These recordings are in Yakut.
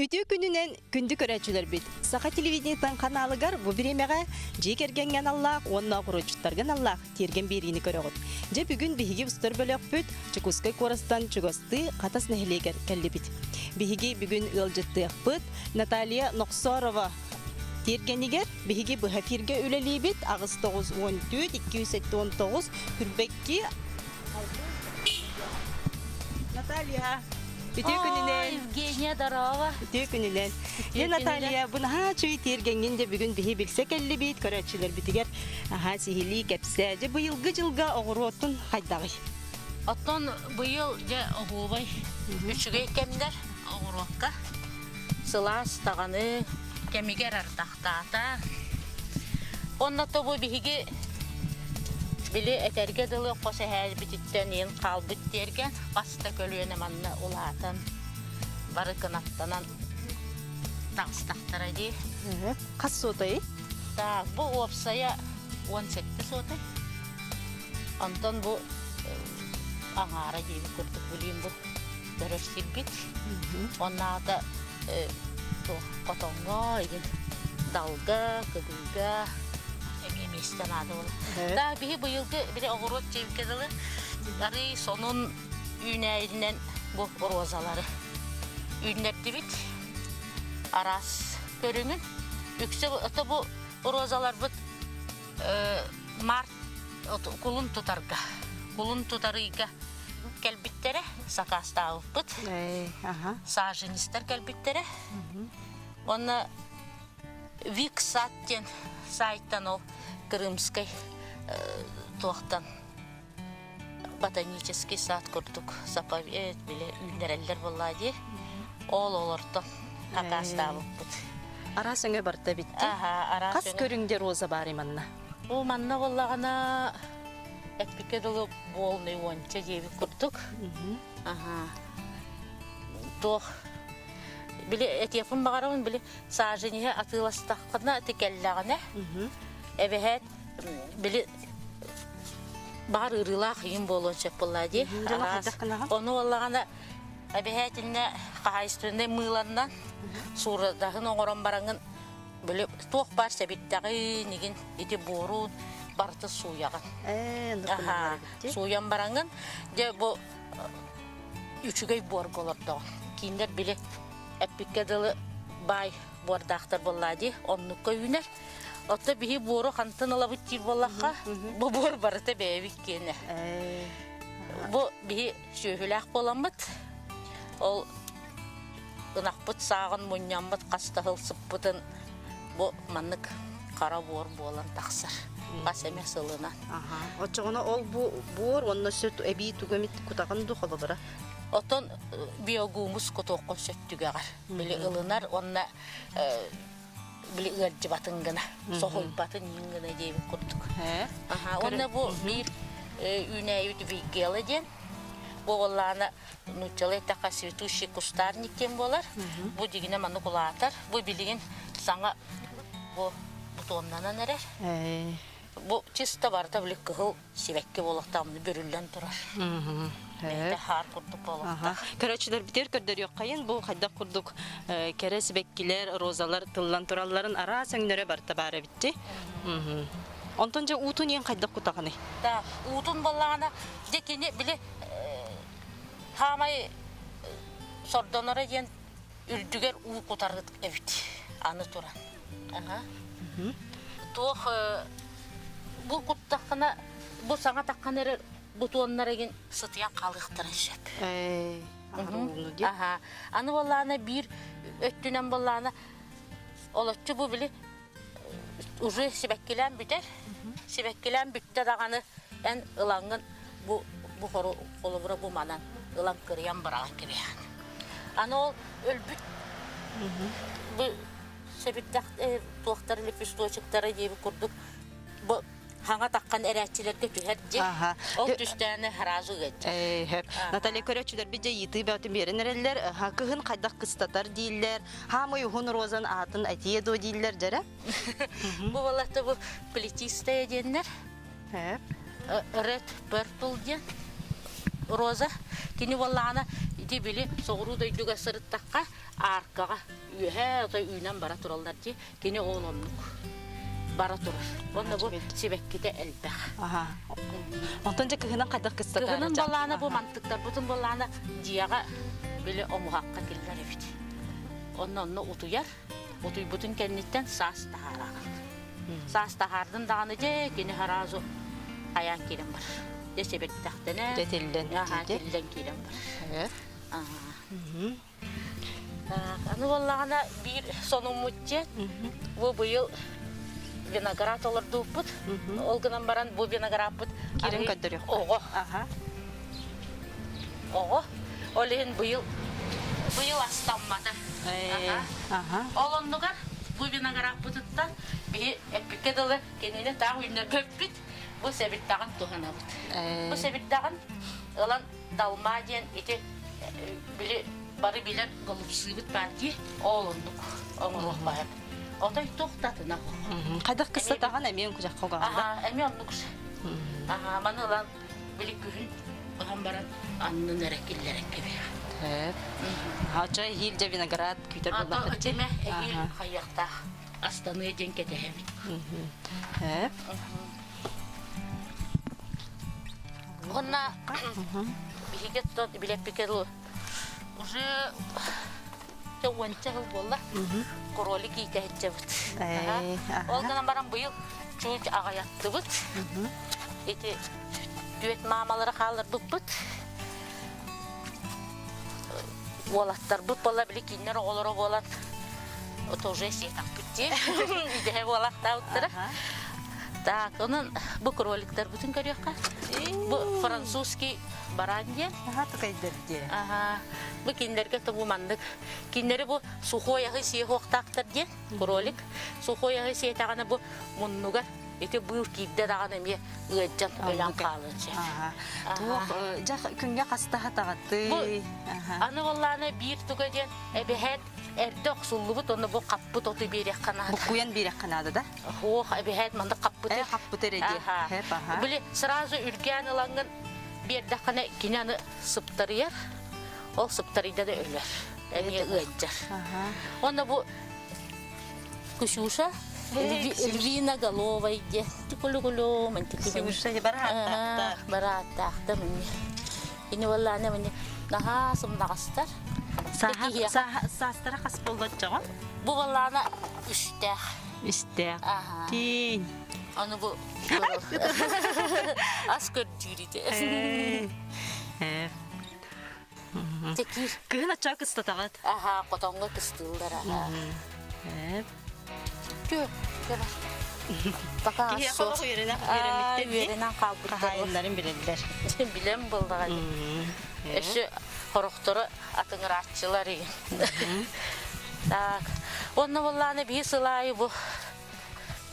Үтүө күнүнэн күндү көрөөччүлэрбит! Саха телевидениетын ханаалыгар бу бириэмэҕэ дьиэ кэргэҥҥэ аналлаах уонна оҕуруотчуттарга аналлаах тиэргэн биэриини көрөҕүт. Дьэ бүгүн биһиги устар бөлөхпүт Дьокуускай куораттан чугастыы Хатас нэһилиэгэр кэллибит. Биһиги бүгүн ыалдьыттыахпыт Наталья Нохсорова тиэргэнигэр биһиги быһа эфиргэ үлэлиибит 8 9 14 279 Хүрбэкки Наталья, үтүө күнүнэн. Евгения, здорово. Үтүө күнүнэн. Дьэ, Наталья, бу наһаа үчүгэй тиэргэҥҥин дьэ бүгүн биһи билсэ кэллибит, көрөөччүлэрбитигэр аһаа сиһилии кэпсээ. Дьэ, быйылгы дьылга оҕуруотун хайдаҕый? Оттон быйыл дьэ оһуобай үчүгэй кэмнэр оҕуруокка сылаас даҕаны кэмигэр ардахтаата. Онно тобу биһиги били этэргэ дылы хос эһээбититтэн иин хаалбыт тиэргэн хас да көлүөнэ манна улаатан бары кынаттанан таҕыстахтара дии. Хас суотай? Так, бу уопсайа 17 суотай. Онтон бу аҥаара диэбит курдук билиим бу көрөр сирбит. Оннаата туох хотоҥҥо игин далга, кыбыыга эмиэ миэстэ наада буолар. Да биһи быйылгы били оҕуруот дьиэбиккэ дылы арый сонун үүнээйинэн бу розалары үүннэрдибит. Араас көрүҥүн. Үксэ ото бу розаларбыт март кулун тутарга кулун тутар ыйга кэлбиттэрэ сакаастаабыппыт саженецтар кэлбиттэрэ уонна Виксат диэн сайтан ол Крымскай туохтан ботанический сад курдук заповед били үүннэрэллэр буоллаа дии ол олортон акаастаабыппыт Араас өҥө барта битти. Аха, араас Хас өҥө. көрүҥдэ роза баар манна? Бу манна буоллаҕына эппиккэ дылы буолнай уонча диэбит курдук. Аха. Туох били этиэхпин баҕарабын били сажениһы атыыластаххына тикэллэҕинэ эбэһээт били баҕар ыарыылаах ыйым буолуон сөп буоллаа дии. Араас. Ону буоллаҕына эбэһээтиннэ хаһаайыстыбаннай мыыланнан суурадаһын оҥорон бараҥҥын били туох баар сэбирдэҕин игин ити буорун барыта сууйаҕын. Ээ, Сууйан бараҥҥын дьэ бу үчүгэй буорга олордоҕун. Кинилэр били эппиккэ дылы баай буордаахтар буоллаа дии, оннукка үүнэр. Отто биһи буору хантан ылабыт диир буоллахха, бу буор барыта бэйэбит киэнэ. Бу биһи сүөһүлээх буоламмыт, ол ынахпыт сааҕын мунньаммыт хас да сыл сыппытын бу маннык хара буор буолан тахсар. Хас эмэ сылынан. Оччоҕуна ол бу буор уонна сүт эбии тугу эмит кутаҕын дуу холобура? Оттон биогумус кутуоххун сөп түгэҕэр. Били ылынар уонна били ыалдьыбатын гына, соһуйбатын иин гына диэбит курдук. Аха, уонна бу биир үүнээйүт вигела диэн. Бу уоллаана нууччалыы эттэххэ цветущий кустарник диэн буолар. Бу дигинэ маннык улаатар. Бу билигин саҥа бу бутоннанан эрэр. Бу чисто барыта били кыһыл сибэкки буолуохтаах бүрүллэн турар. Бэйэтэ хаар курдук буолуохтаах. Көрөөччүлэрбитигэр көрдөрүөххэйин бу хайдах курдук кэрэ сибэккилэр, розалар тыллан туралларын араас өҥнөрө барыта баар эбитти. Онтон дьэ уутун иэн хайдах кутаҕыный? Да, уутун буоллаҕына, дьэ кини били хаамай сордоноро диэн үрдүгэр уу кутар эбит аны туран. Аха. Туох бу куттаххына бу саҥа таххан эрэр бутуоннар игин сытыйан хаалыахтарын сөп. Аха. Аны буоллаҕына биир өттүнэн буоллаҕына олоччу бу били уже сибэккилээн бүтэр. Сибэккилээн бүттэ даҕаны эн ылаҥҥын бу бу хору холобура бу манан ылан кырыйан быраҕан кэбиһэҕин. Аны ол өлбүт бу сэбирдэх туохтар лепесточектара диэбит курдук бу хаҥа таххан эрээччилэргэ түһэр дьи. Ол түстээни сразу ыаддьар. Наталья көрөөччүлэрбит дьэ ыйытыы бөҕөтүн биэрэн эрэллэр. Кыһын хайдах кыстатар дииллэр. Хаамай уһун розан аатын этиэ дуо дииллэр дьэрэ. Бу балата бу плетистая диэннэр. Red Purple диэн роза. Кини буоллаҕына. Ити били соҕуруу дойдуга сырыттахха ааркаҕа үөһээ отой үүнэн бара тураллар дии. Кини ол оннук бара турар. Онно бу сибэккитэ элбэх. Аха. Онтон дьэ кыһынан хайдах кыстатаары Кыһынын балаана бу мантыктарбытын балаана дьиэҕэ били омуһахха киллэр эбит. Онно онно утуйар. Утуйбутун кэнниттэн саас таһаараҕын. Саас таһаардын даҕаны дьэ кини сразу хайаан киирэн барар. Дьэ сэбирдэхтэнэ. Дьэ тиллэн. Аха тиллэн киирэн барар. Аа. Аны буоллаҕына биир сонуммут диэн бу быйыл виноград олордууппут. Ол гынан баран бу виноградпыт Киирэн көрдөрүөххэ. Оҕо. Оҕо. Ол иһин быйыл быйыл астаммата. Ол оннугар бу виноградпытыттан биһи эппиккэ дылы кинини таах үүннэрбэппит. Бу сэбирдэҕин туһанабыт. Бу сэбирдэҕин ылан Далма диэн ити били бары билэр голубцыбыт баар дии ол оннук оҥоруох баһар отой туох да атына Хайдах кыстатаҕын эмиэ кужахха угаҕын Аха, эмиэ оннук Аха, маны ылан били күһүн ыһан баран аннын эрэ киллэрэн кэбиһэҕин. Сөп. Очо эһиил дьэ виноград күүтэр буоллаххыт дии. Ото эһиил хайыахтаах астаныа диэн кэтэһэбит. Сөп. Уонна биһиги билэппикэ уже уонча сыл буолла кролик иитэһиччэбит. Ол гынан баран быйыл чуут аҕыйаттыбыт. Ити түөт маамалары хаалларбыппыт. Уолаттарбыт буолла били кинилэр оҕолоро буолан тоже сиэтахпыт дии. Идэһэ буолахтаабыттара. Так, онон бу кроликтарбытын көрүөххэ. Бу французский баран диэн. Аха, тукайдар диэн. Аха. Бу кинилэргэ бу маннык. Кинилэри бу сухой аһы сиэ хуохтаахтар диэн кролик. Сухой аһы сиэтэҕинэ бу муннугар ити быыл киирдэ даҕаны эмиэ ыалдьан өлөн хаалыан сөп. Туох дьэ күҥҥэ хаста хатаҕатый? Аны буоллаана биир туга диэн эбэһээт эрдэ охсуллубут уонна бу хаппыт оту биэриэххэ наада. Буккуйан биэриэххэ наада да? Ох, эбэһээт маннык хаппыты. Хаппыты эрэ диэ. Хэп аха. Били сразу үргээн ылаҥҥын биэрдэххинэ кини аны сыптарыйар. Ол сыптарыйда да өлөр. Эмиэ ыалдьар. Уонна бу Ксюша львиноголовой диэн тикулу-кулу Ксюша барааттаахта. Барааттаахта мини. Ини буоллаана мини наһаа сымнаҕастар. Саастара хас буоллаччаҕа? Бу буоллаана үстээх. Үстээх. Тиин. Аны бу ас көрдүүр ити. Текир. Кыһын аччаа кыстатаҕыт. Аха, хотоҥҥо кыстыыллар аха. Кө, кө Пока Киһиэхэ олох үөрэнэн үөрэммиттэр үөрэнэн хаалбыттар. Хаһаайыннарын билэллэр. Билэн буоллаҕа Өссө хорохторо атыҥырааччылар Так. Онно буоллааны биир сыл аайы бу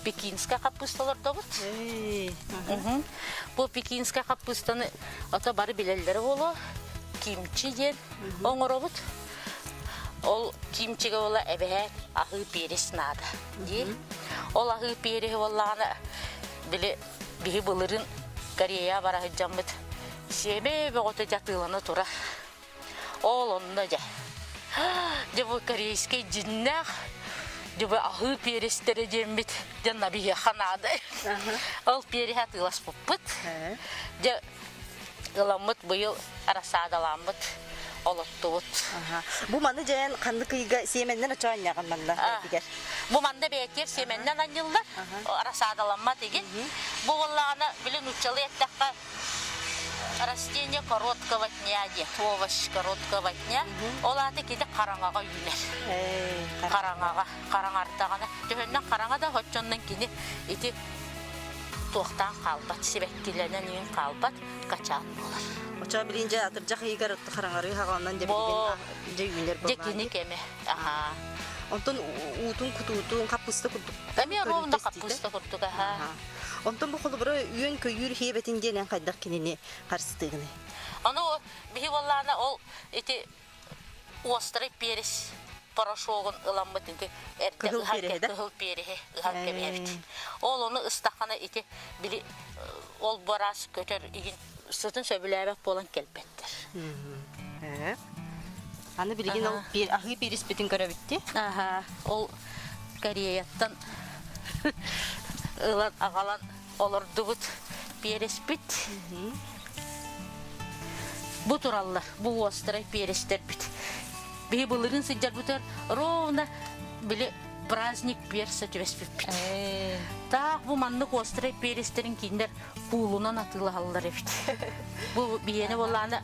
пекинская хаппыыста олордобут. Бу пекинская хаппыыстаны ото бары билэллэрэ буолуо. Кимчи диэн оҥоробут. Ол кимчигэ буола эбэһээт аһыы перец наада дии. Ол аһыы переһи буоллаҕына били биһи былырын Корея бара сылдьаммыт сиэмэ бөҕөтө дьатыылана турар. Ол онно дьэ. Дьэ бу корейскай дьиннээх дьэ бу аһыы перестэрэ диэммит дьэ набиһиэхэ наада. Ол переһи атыыласпыппыт. Дьэ ыламмыт быйыл рассадаламмыт олоттубут. Бу маны дьээн ханнык ыйга сиэмэннэн очоонньаҕын манна бэйэтигэр? Бу манна бэйэтигэр сиэмэннэн анньыллар, рассадаламмат игин. Бу буоллаҕына били нууччалыы эттэххэ Растение короткого дня диэн, овощ короткого дня. Ол аата кини хараҥаҕа үүнэр. Хараҥаҕа, хараҥардаҕына, төһөннөн хараҥа да оччоннон кини ити туохтаан хаалбат, сибэккилэнэн иин хаалбат, качаан буолар. Очо билин дьэ атырдьах ыйыгар хараҥарыы хаҕанан дьэ билигин дьэ үүнэр Дьэ кини кэмэ. Аха. Онтон уутун кутуутун хаппыста курдук. Эмиэ ровно хаппыста курдук аха. Онтон бу холобура үөн-көйүүр хиэбэтин диэн эн хайдах кинини харыстыыгыный? Ону биһи буоллаана ол ити острый перец порошогун ыламмыт ити эрдэ Кыһыл ыһан переһи да? кыһыл переһи ыһан кэбиһэбит. Ол ону ыстаххана ити били ол бараас көтөр игин сытын сөбүлээбэт буолан кэлбэттэр. Аны билигин ол аһыы переспитин көрөбүтти. Аха, ол Кореяттан ылан аҕалан олордубут переспит. Бу тураллар, бу уостарай перестэрбит. Биһи былырыын сылдьарбытыгар ровно били праздник перса түбэспиппит. Таах бу маннык острай перестерин кинилэр куулунан атыылаһаллар эбит. Бу биһиэнэ буоллаана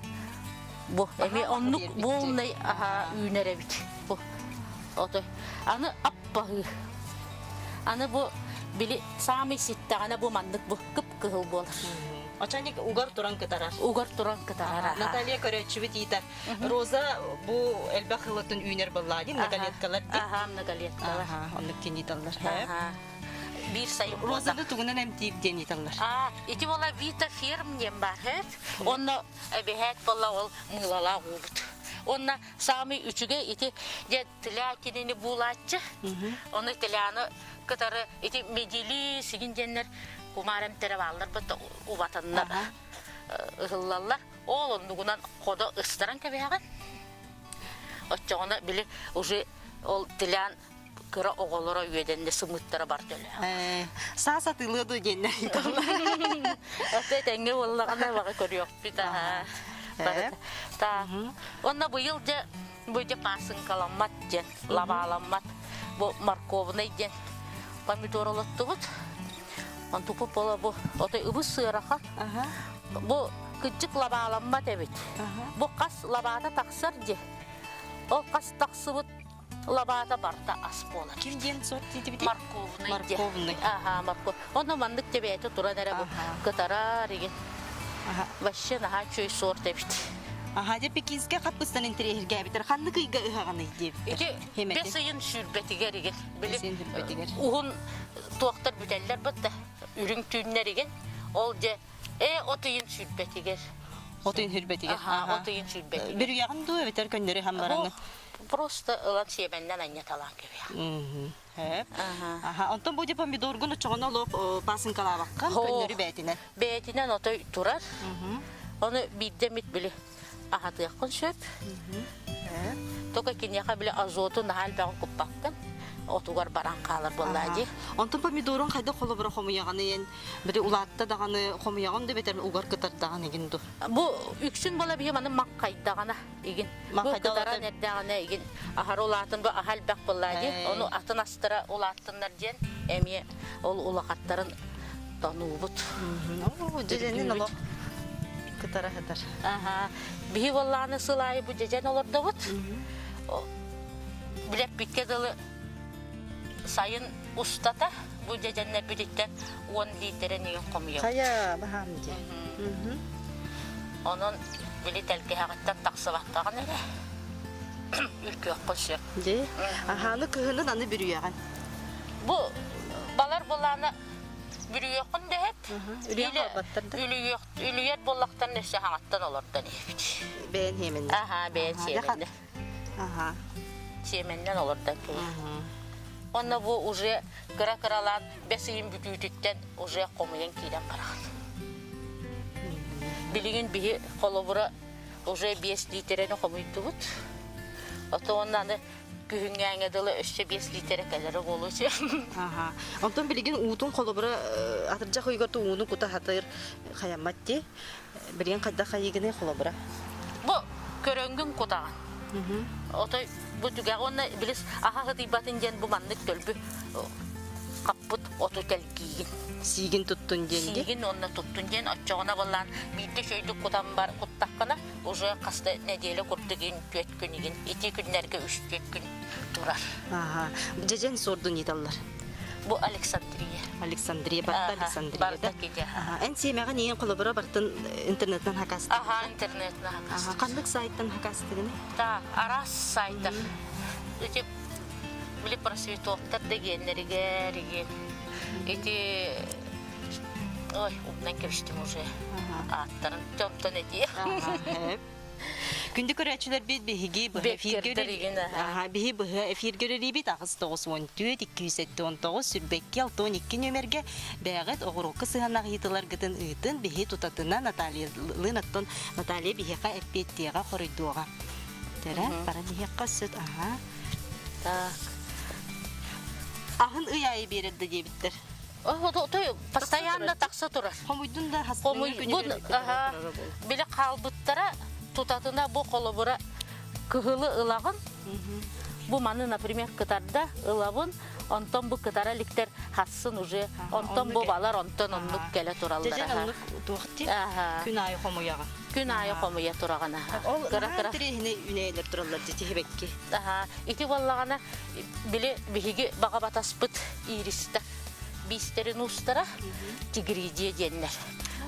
бу эми оннук буолнай аха үүнэр эбит. Бу ото аны аппаһыы. Аны бу били саамай ситтэҕинэ бу маннык бу кып-кыһыл буолар. Очаник угар туран кытарар. Угар туран кытарар. Наталья көрөөччүбүт иитэр. Роза бу элбэх ылытын үүнэр баллаа дии многолеткалар дии. Аха, многолеткалар. Аха, оннук диэн ыыталлар. Аха. Биир сайын Розаны тугунан эмтиир диэн ыыталлар. Аа, ити буола Вита ферм диэн баар, хэт. Онно эбэһээт буолла ол мыылалаах уубут. Онно саамай үчүгэй ити дьэ тля кинини буулааччы. Ону тляны кытары ити медили сигин диэннэр кумаар эмтэрэ бааллар бытта убатаннар ыһыллаллар. Ол оннугунан ходо ыстаран кэбиһэҕин. Оччоҕуна били уже ол тилээн кыра оҕолоро үөдэннэ сымыттара бар төлө. Саас атыылыа дуо диэннэр ыйыталлар. Ото этэҥҥэ буоллаҕына баҕа көрүөхпүт аһаа. Та. Онно быйыл дьэ бу дьэ паасыҥкаламмат диэн, лабааламмат. Бу морковный диэн помидор олоттубут. Онтуппут буола бу отой ыбыс сыарахан. Бу кырдьык лабааламмат эбит. Бу хас лабаата тахсар дии. Ол хас тахсыбыт лабаата барыта ас буолар. Ким диэн сорт диэтибитий? Морковный. Морковный. Аха, морков. Онно маннык тэбээтэ туран эрэ бу кытарар игин. Вообще наһаа үчүгэй сорт эбит. Аха, дьэ пекинскэй хаппыстан интэриэһиргээбитэр ханнык ыйга ыһаҕаный диэбиттэр. Ити бэс ыйын сүүрбэтигэр игин. Били уһун туохтар бүтэллэр бытта үрүҥ түүннэригин ол дьэ ээ от ыйын сүүрбэтигэр. От ыйын сүүрбэтигэр. Аха, от ыйын сүүрбэтигэр. Бүрүйэҕин дуу эбэтэр көннөрү иһэн бараҥҥын? Просто ылан сиэмэннэн анньаталаан кэбиһэҕин. Хөп. Аха, онтон бу помидоргун оччоҕуна олох пасынкалаабаккын көннөрү бээтинэн. Бээтинэн отой турар. Ону биирдэ эмит били аһатыаххын сөп. Только киниэхэ били азоту наһаа элбэҕи куппаккын отугар баран хаалар буоллаа дии. Онтон помидорун хайдах холобура хомуйаҕыный эн? Били улаатта даҕаны хомуйаҕын да бэтэр угар кытардаҕын игин ду? Бу үксүн буола биһи маны маккайдаҕына игин. Бу кытаран эрдэҕинэ игин аһары улаатын бу аһа элбэх буоллаа дии. Ону атын астара улааттыннар диэн эмиэ ол улахаттарын тонуубут. Дьэдьэнин олох кытара сытар. Аха. Биһи буоллаҕына сыл аайы бу дьэдьэн олордобут. Билэппиккэ дылы сайын устата бу дьэдьэннэрбититтэн 10 лиитэрэ нэгин хомуйабыт. Хайа, баһаам дии. Онон били тэлгэһэҕиттэн тахсыбаттаҕын эрэ үргүөххэ сөп. Дии. Аһааны кыһынын аны бүрүйэҕин. Бу балар былаана бүрүйүөххүн дэһэт. Үлүйэн хаалбаттар да. Үлүйэр буоллахтан өссө хаҥаттан олордон иһэбит. Бэйэн сиэмэннэн. Аха, бэйэн сиэмэннэн. Аха. Сиэмэннэн олордон кэбиһ. Онно бу уже кыра-кыралаан бэс ыйын бүтүүтүттэн уже хомуйан киирэн бараҕын. Билигин биһи холобура уже 5 лиитэрэни хомуйдубут. Ото уонна аны күһүҥҥээҥҥэ дылы өссө 5 лиитэрэ кэлэрэ буолуо сөп. Аха. Онтон билигин уутун холобура атырдьах ыйга ууну кута сатыыр хайаммат дии. Билигин хайдах хайыгыный холобура? Бу көрөнгүн кутаҕын. Отой бу түгэҕ уонна билис аха хытыйбатын диэн бу маннык төлбү хаппыт оту тэлгиигин. Сиигин туттун диэн дии. Сиигин уонна туттун диэн оччоҕуна былаан биирдэ шөйдүк кутан бар куттаххына уже хаста нэдиэлэ курдук ин түөрт күн игин ити күннэргэ үс түөрт күн турар. Аха. Дьэдьэн суордун ыыталлар. Бу Александрия. Александрия, барта Александрия. Барта киде. Эн сиэмэҕин иин холобура бартын интернеттэн хакастыгын? Аха, интернеттэн хакастыгын. Ханнык сайттан хакастыгын? Да, араас сайттар. Ити били просветовтар дегеннеригэр игин. Ити Ой, умнан кэбистим уже. Ааттарын томтон этиэ. Күндү көрөөччүлэрбит биһиги быһа эфиргэ биһи быһа эфиргэ үлэлиибит 8 94 279 сүрбэкки 62 нүөмэргэ бэйэҕит оҕуруокка сыһыаннаах ыйытыыларгытын ыытын биһи тутатына Натальялыын оттон Наталья биһиэхэ эппиэттиэҕэ хоруйдуоҕа. Тэрэ, баран иһиэххэ сөт, аха. Так. Аһын ый аайы биэрэр да диэбиттэр. Той постоянно тахса турар. Хомуйдун да Хомуйбун, аха. Били хаалбыттара тутатына бу холобура кыһылы ылаҕын. Бу маны, например, кытарда ылабын, онтон бу кытара иликтэр хассын уже, онтон бу балар онтон оннук кэлэ тураллар. Дьэдьэн оннук туох Күн аайы хомуйаҕын. Күн аайы хомуйа тураҕын аха. Ол кыра-кыра тириэһини үнэйэлэр тураллар дьэ тиһибэкки. Аха, ити буоллаҕына били биһиги баҕа батаспыт иристэр биистэрин уустара тигридия диэннэр.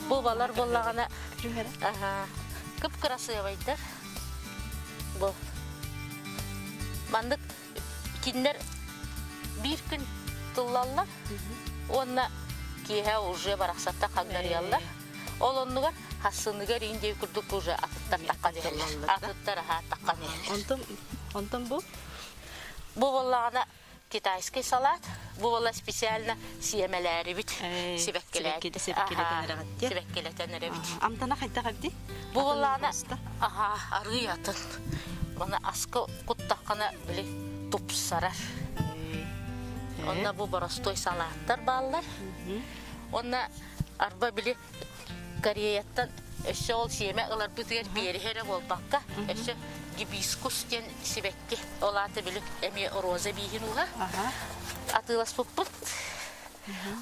Бу балар буоллаҕына аха, кып-кырасыабайдар. Бу маннык кинилэр биир күн тыллаллар уонна киэһэ уже барахсатта хагдарыйаллар. Ол оннугар хассыныгар индия курдук уже атыттар таххан иһэллэр. Атыттар аһаа таххан иһэллэр. Онтон онтон бу? Бу буоллаҕына китайский салат. Бу буолла специально сиэмэлээрибит. Сибэккилэтэн сибэккилэтэн эрэбит. Амтана хайдах эбити? Бу буоллаҕына аһаа арыы атын. Маны аска куттаххына били тупсарар. Онно бу боростуой салааттар бааллар. Онно арба били Кореяттан өссө ол сиэмэ ыларбытыгар биэриһэ эрэ буолбакка, өссө гибискус диэн сибэкки, ол аата били эмиэ роза бииһин ууһа атыыласпыппыт.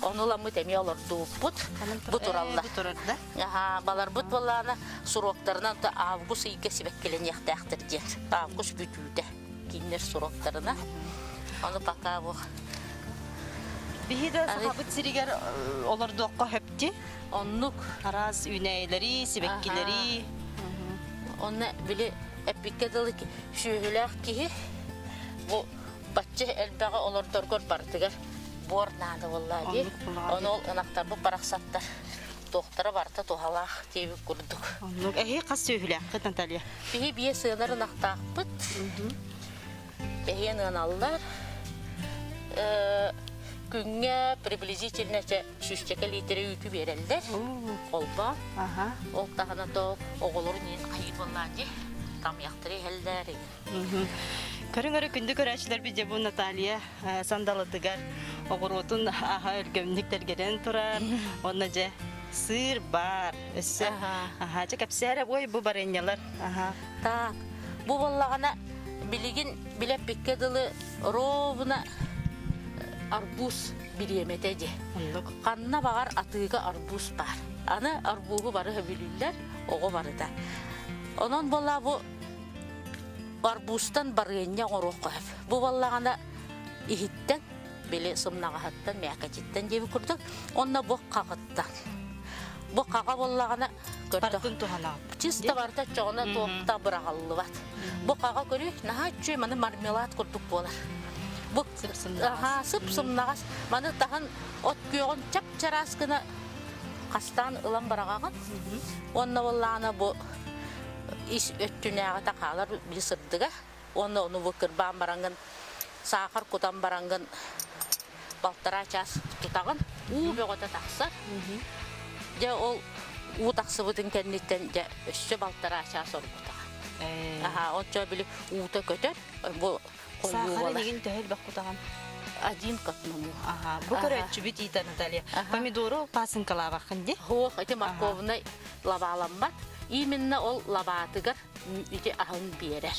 Ону ыламмыт эмиэ олордубуппут. Бу тураллар. Бу турар да? Аха, баларбыт буоллаҕына суроктарынан то август ыйга сибэккилэниэхтээхтэр диэн. Август бүтүүтэ кинилэр суроктарына. Ону пока бу Биһи да Сахабыт сиригэр олордуохха хөпти. Оннук. Араас үүнээйилэри, сибэккилэри. Онно били эппиккэ дылы сүөһүлээх киһи бу бачча элбэҕи олордоргор барытыгар буор наада буоллаа дии. Ону ол ынахтарбыт барахсаттар туохтара барыта туһалаах диэбит курдук. Оннук. Эһи хас сүөһүлээххит, Наталья? Биһи биэ сыанар ынахтаахпыт. Бэһиэн ыаналлар. Күҥҥэ приблизительно сүүсчэкэ лиитэрэ үүтү биэрэллэр. Холбоо. Ол таһынан то оҕолорун иин хайыы буоллаан дии. Тамыйахтары иһэллэр. Көрүҥ өрө күндү көрөөччүлэрбит дьэ бу Наталья сандалытыгар оҕуруотун аһа өлгөмнүк тэлгэнэн турар. Уонна дьэ сыыр баар. Өссө аха дьэ кэпсээрэ ой бу барыанньалар. Аха. Так, бу буоллаҕына билигин билэппиккэ дылы ровно арбуз бириэмэтэ дьэ. Оннук. Ханна баҕар атыыга арбуз баар. Аны арбуһу бары сөбүлүүллэр, оҕо барыта. Онон буолла бу арбузтан барыанньа оҥоруохха сөп. Бу буоллаҕына иһиттэн, били сымнаҕаһыттан, мээкэтиттэн диэбит курдук, онно бу хаҕыттан. Бу хаҕа буоллаҕына Барытын туһанаҕыт. Чисто барыта чоҕуна туохта быраҕыллыбат. Бу хаҕа көрүү наһаа үчүгэй маны мармелад курдук буолар. Бу Сып-сымнаҕас. сып-сымнаҕас. Маны таһын от күөҕүн чап-чараас гына хастаан ылан быраҕаҕын. Уонна буоллаҕына бу ис өттүнээҕитэ хаалар били сырдыга. Уонна ону бу кырбаан бараҥҥын саахар кутан бараҥҥын балтараа чаас тутаҕын. Уу бөҕөтө тахсар. Дьэ ол уу тахсыбытын кэнниттэн дьэ өссө балтараа чаас оргутаҕын. Аһаа, оччо били уута көтөр. Бу Саахары игин төһө элбэх кутаҕын? Один к одному. Аха, бу көрөөччүбүт иитэ Наталья. Помидору пасынкалаабаххын дии? Суох, ити морковнай лабааламмат. Именно ол лабаатыгар ити аһын биэрэр.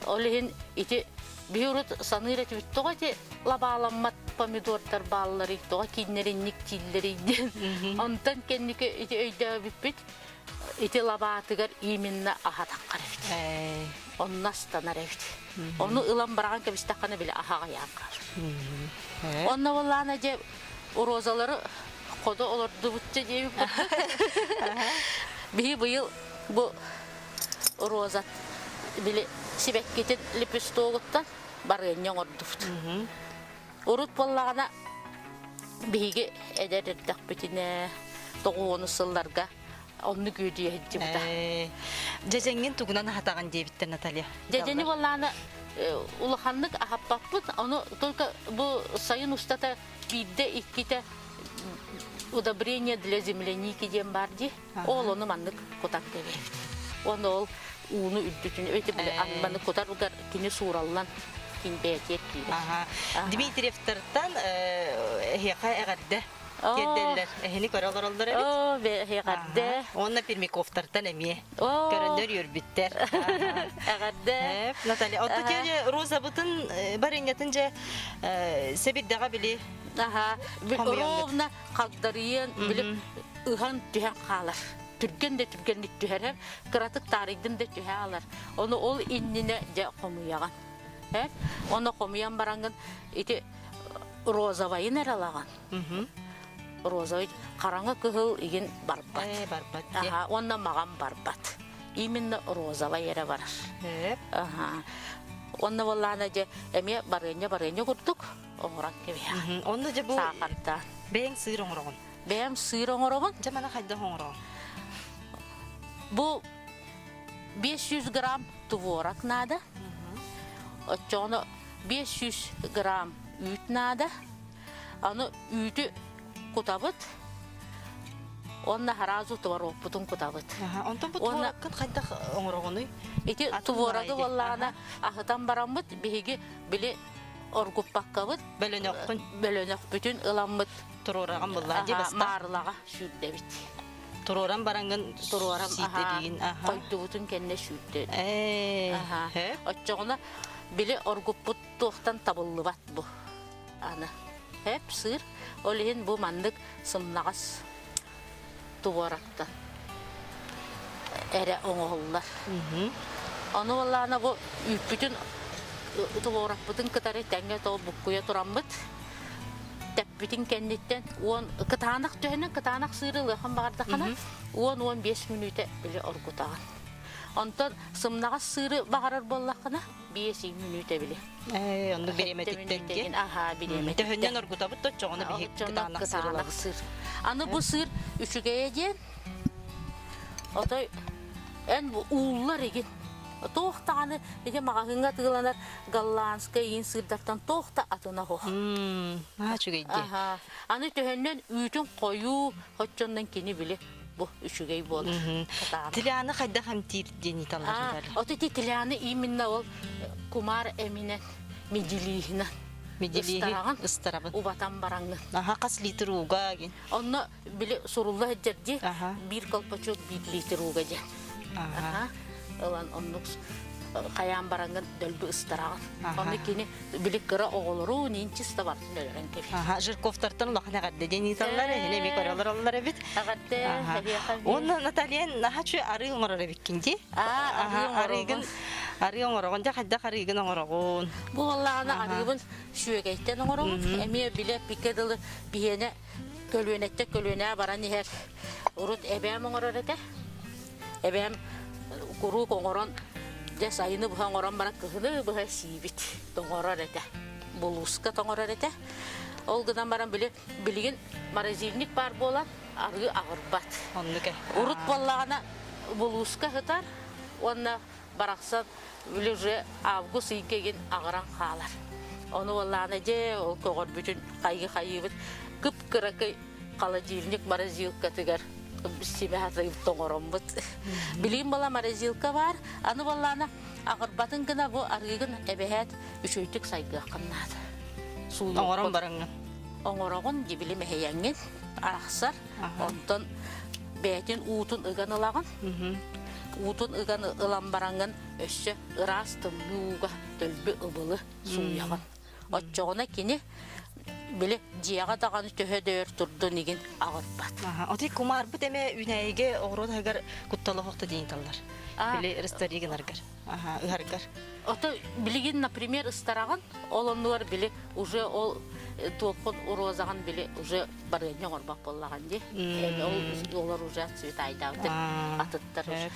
Ол иһин ити биһи урут саныыр этибит тоҕо ити лабааламмат помидордар баалларый, тоҕо кииннэринник дииллэрий диэн. Онтон кэнники ити өйдөөбүппүт ити лабаатыгар именно аһатаххар эбит. Онно астанар эбит. Ону ылан бараҕан кэбистэххинэ били аһаҕайаан хаалар. Онно буоллаана дьэ розалары ходо олордубутча диэбит курдук. Биһи быйыл бу роза били сибэккитин лепестогуттан барыанньа оҥордубут. Урут буоллаҕына биһиги эдэр эрдэхпитинэ тоҕуону сылларга оннук үөдүйэ сылдьыбыта. Дьэдьэҥҥин тугунан аһатаҕын диэбиттэр Наталья. Дьэдьэни буоллаҕына улаханнык аһаппаппыт, ону только бу сайын устата биирдэ иккитэ удобрение для земляники диэн баар дии. Ол ону маннык кутан кэбиһэбит. Уонна ол ууну үрдүтүн өйдө били анбаны кутаргар кини суураллан кин бэйэтиэр киирэр. Аха. Дмитриевтартан эһиэхэ эҕэрдэ тиэрдэллэр. Эһини көрө олороллор эбит. Оо, эҕэрдэ. Уонна Пермяковтартан эмиэ. Көрөннөр үөрбүттэр. Эҕэрдэ. Наталья, отту тиэри розабытын барынньатын дьэ сэбирдэҕэ били Аха, ровно хагдарыйан били ыһан түһэн хаалар. Түргэн да түргэнник түһэрэр, кыратык таарыйдым да түһэ алар. Ону ол иннинэ дьэ хомуйаҕын. Э? Ону хомуйан бараҥҥын ити розовайын эрэ ылаҕын. Розовый хараҥа кыһыл игин барбат. Э, барбат. Аха, уонна маҕан барбат. Именно розовай эрэ барар. Аха. Онно буоллаана дьэ эмиэ барыанньа-барыанньа курдук оҥорон кэбиһэҕин. Онно дьэ бу Саахардаан. бэйэҥ сыыр оҥороҕун. Бэйэм сыыр оҥоробун. Дьэ маны хайдах оҥороҕун? Бу 500 грамм творог наада. Оччоҕуна 500 грамм үүт наада. Аны үүтү кутабыт. Уонна сразу творогпутун кутабыт. Онтон бу творогкын хайдах оҥороҕунуй? Ити творогы буоллаҕына аһытан бараммыт биһиги били оргуппаккабыт бөлөнөххүн бөлөнөхпүтүн ыламмыт туруораҕын буллаа дии баста маарылаҕа сүүрдэбит туруоран бараҥҥын туруоран сиитэриин хойдубутун кэннэ сүүрдэ оччоҕуна били оргуппут туохтан табыллыбат бу аны хэп сыыр ол иһин бу маннык сымнаҕас творогтан эрэ оҥоһуллар. Ону буоллаҕына бу үүппүтүн творогпутун кытары тэҥҥэ тоҕо буккуйа тураммыт тэппитин кэнниттэн уон кытаанах төһөнөн кытаанах сыыры ылыахын баҕардаххына 10-15 мүнүүтэ били оргутаҕын. Онтон сымнаҕас сыыры баҕарар буоллаххына 5 мүнүүтэ били. Ээ, оннук бириэмэтиттэн диэн. Аһаа, бириэмэтиттэн. Төһөннөн оргутабыт да оччоҕуна биһиги кытаанах сыыр ылабыт. сыыр. Аны бу сыыр үчүгэйэ диэн, отой эн бу ууллар игин. Туох даҕаны ити маҕаһыыҥҥа атыыланар голландскай иин сыырдартан туох да атына суох. Аа, үчүгэй дии. Аһаа. Аны төһөннөн үүтүн хойуу, оччоннон кини били бу үчүгэй буолар. Теляны хайдах эмтиир диэн ыйталлар От ити теляны именно ол кумаар эминэн медилииһинэн Медилииһи ыстарабын. Убатан бараҥҥын. Аха хас литр ууга гин. Онно били сурулла сылдьар дии биир колпачок биир литр ууга диэн. Аха. Ылан оннук хайаан бараҥҥын дөлбү ыстараҕын. Онно кини били кыра оҕолору нинчис да бартын өлөрөн кэбиһэр. Аха, Жирковтартан улахан эҕэрдэ диэн ыыталлар, эһини эмиэ көрө олороллор эбит. Эҕэрдэ, эһиэхэ Уонна Наталья наһаа үчүгэй арыы оҥорор эбиккин дии. Аа, арыы оҥороҕун. Арыыгын арыы оҥороҕун, дьэ хайдах арыыгын оҥороҕун? Бу буоллаҕына арыыбын сүөгэйтэн оҥоробун. Эмиэ билэ эппиккэ дылы биһиэнэ көлүөнэттэн көлүөнэҕэ баран иһэр. Урут эбээм оҥорор этэ. Эбээм куруук оҥорон, дьэ сайыны быһа оҥорон баран кыһыны быһа сиибит, тоҥорор этэ. Булууска тоҥорор этэ. Ол гынан баран били билигин морозильник баар буолан арыы аҕырбат. Оннук ээ. Урут буоллаҕына булууска сытар уонна барахсан били уже август ыйга игин аҕыран хаалар. Ону буоллаҕына дьэ ол көҕөрбүтүн хайыы-хайыыбыт кып-кыракый холодильник морозилкатыгар симэ тоҥороммут. Билигин була морозилка баар, аны буоллаана аҕырбатын гына бу арыыгын эбэһээт үчүгэйдик сайгыаххын наада. Оҥорон бараҥҥын. Оҥороҕун дибили мэһэйэҥҥин арахсар, онтон бэйэтин уутун ыган ылаҕын. Уутун ыган ылан бараҥҥын өссө ыраас тымныы ууга дөлбү ыбылы сууйаҕын. Оччоҕуна кини били дьиэҕэ даҕаны төһө да өр турдун игин аҕырбат. Оти кумаарбыт эмэ үүнээйигэ оҕуруот аһыгар куттала хохто диэн таллар. Били рестории гынаргар. Аха, ыһаргар. Ото билигин, например, ыстараҕын, ол оннугар били уже ол туоххун розаҕын били уже барыанньа оҥорбот буоллаҕын дии. Ол олор уже цветайдаабыт атыттар уже.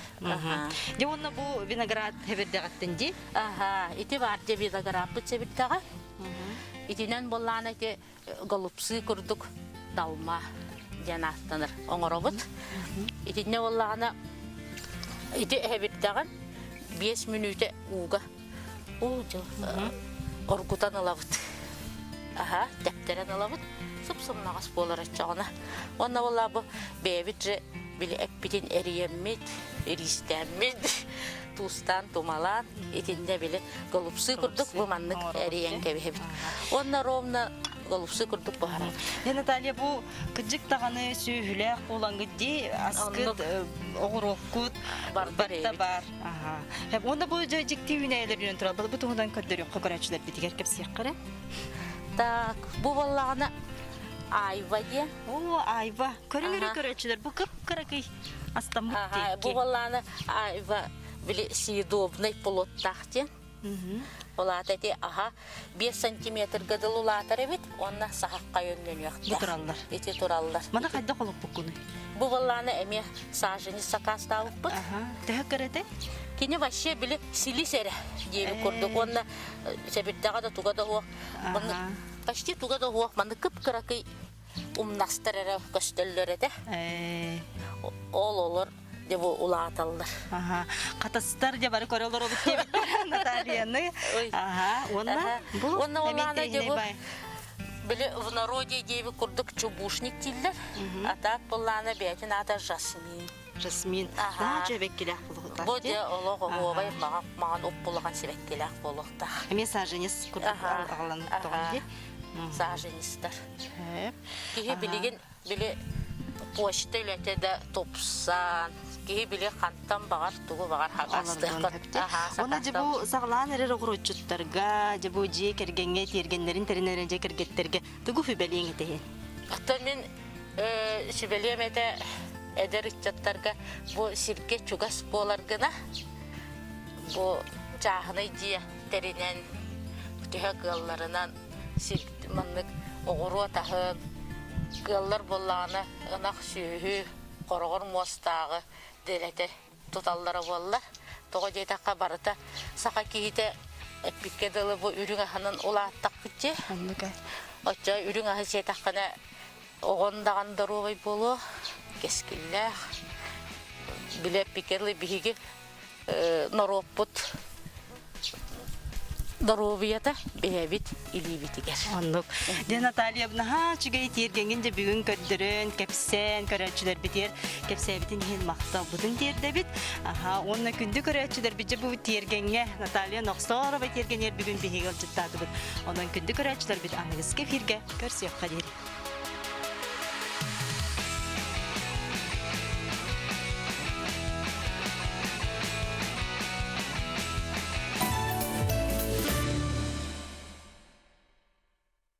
Дьэ уонна бу виноград хэбирдэҕиттэн дии. Аха, ити баар дьэ виноградпыт сэбирдэҕэ. Итинэн буоллаана ити голубцы курдук далма диэн ааттанар оҥоробут. Итиннэ буоллаҕына ити эһэбирдэҕин 5 мүнүүтэ ууга уу дьыл оргутан ылабыт. Аха, тэптэрэн ылабыт. Сып-сымнаҕас буолар оччоҕуна. Уонна буоллаа бу бэйэбит же били эппитин эрийэммит, ириистээммит. туустаан тумалаан итиннэ били голубцы курдук бу маннык эрийэн кэбиһэбит. Уонна ровно голубцы курдук буһарабыт. Дьэ, Наталья, бу кыдьык даҕаны сүөһүлээх буолаҥҥыт дии, аскыт, оҕуруоккут барыта баар. Аха. Уонна бу дьэ дьикти үүнээйилэр үүнэн турар. Бу туһунан көрдөрүөххэ көрөөччүлэрбитигэр кэпсиэххэ эрэ. Так, бу буоллаҕына айва диэн. О, айва. Көрүҥ эрэ көрөөччүлэр, бу кып-кыракый астаммыт Бу буоллаҕына айва били съедобный плодтаах диэн. Ол аата ити аһа 5 сантиметрга дылы улаатар эбит уонна саһахха өҥнөнүөхтээх. Бу тураллар. Ити тураллар. Маны хайдах олоппуккунуй? Бу буоллаҕына эмиэ саженец сакаастаабыппыт. Төһө кыратай? Кини вообще били силис эрэ диэбит курдук уонна сэбирдэҕэ да туга да суох. Почти туга да суох манны кып-кыракый умнастар эрэ көстөллөр этэ. Ол олор дьэ бу улааталлар. Аха. Хатастар дьэ бары көрө олоробут диэбиттэр Натальяны. Аха. Уонна бу Уонна улаана дьэ бу били в народе диэби курдук чубушник дииллэр. А так буоллаана бэйэтин аата Жасмин. Жасмин. Наһаа дьэбэккилээх буолуохтаах. Бу дьэ олох оһуобай маҕан маҕан уппулахан сибэккилээх буолуохтаах. Эмиэ саженец курдук аҕалан тоҕон дии. Саженецтар. Киһи билигин били почта үлэтэ да тупсан, киһи били хантан баҕар тугу баҕар хагастыахха. Уонна дьэ бу саҕалаан эрэр оҕуруотчуттарга, дьэ бу дьиэ кэргэҥҥэ тиэргэннэрин тэринэр дьиэ кэргэттэргэ тугу сүбэлиэҥ этэй? Оттон мин сүбэлиэм этэ эдэр ыччаттарга бу сиргэ чугас буолар гына бу чааһынай дьиэ тэринэн төһө кыалларынан сир маннык оҕуруот аһын кыаллар буоллаҕына ынах сүөһү хороҕор муостааҕы дэлэтэ туталлара буоллар. Тоҕо диэтэххэ барыта саха киһитэ эппиккэ дылы бу үрүҥ аһынан улааттахпыт дии. Оччо үрүҥ аһы сиэтэххинэ оҕон даҕаны доруобай буолуо, кэскиллээх. Били эппиккэ дылы биһиги норуоппут доруобуйата бэйэбит илиибитигэр. Оннук. Дьэ, Наталья, наһаа үчүгэй тиэргэҥҥин дьэ бүгүн көрдөрөн, кэпсээн, көрөөччүлэрбитигэр кэпсээбитин иһин махталбытын тиэрдэбит. Аха, уонна күндү көрөөччүлэрбит дьэ бу тиэргэҥҥэ Наталья Нохсоорова тиэргэнигэр бүгүн биһиги ыалдьыттаатыбыт. Онон күндү көрөөччүлэрбит аныгыскы эфиргэ көрсүөххэ диэри.